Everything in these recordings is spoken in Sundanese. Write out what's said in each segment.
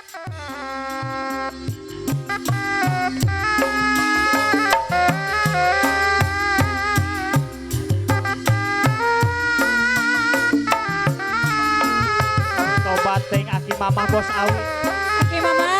Tobat ting aki mamah bos Awi. Aki mamah.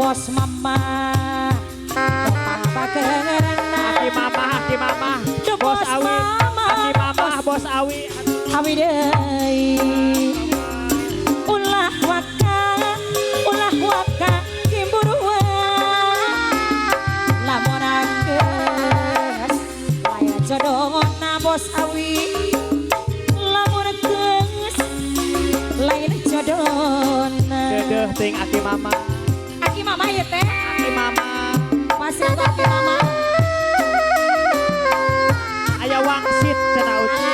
Bos mama, papa aki mama, bos Awi, aki mama, bos Awi, Awi deui. Ulah waka kimburuan, lamun anggeus lain jodona bos Awi, lamun geus lain jodona. Dedeh ting aki mama. Aki mama ya teh. Aki mama. Masih aku aki mama. Aya wangsit cenah ucu.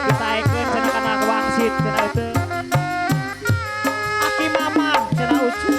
Ditaekeun cenah kana wangsit cenah ucu. Aki mama cenah ucu.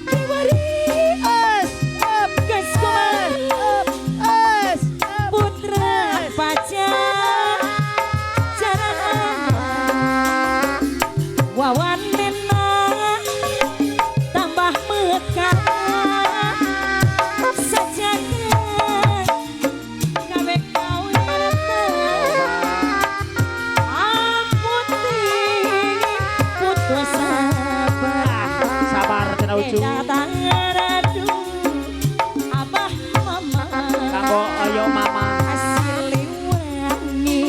Kiwari Es, up, geus kumaha up, es, up. Putra pacar jaran wawan nena tambah mekar sajaga kawe amputih putus sabar. Ah, sabar cenah Ucu. Datang abah mama. Kanggo oyo mama. Siliwangi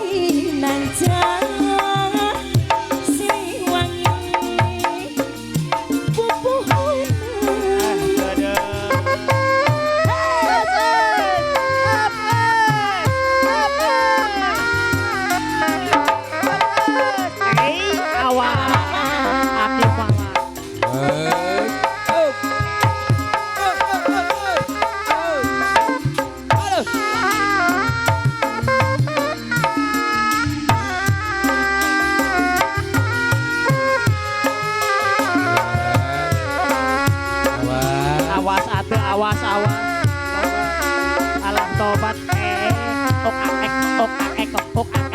inanjang Siliwangi pupuhuna. Ah, dadah. Es, es, up, es, up, es. Up, es. Eh, awas. Aki mama. Up. Up, up, up, up. Up. Aduh. Awas. Awas atuh, awas, awas. Alah tobat, eh, ok ek, ok ek, ok ek.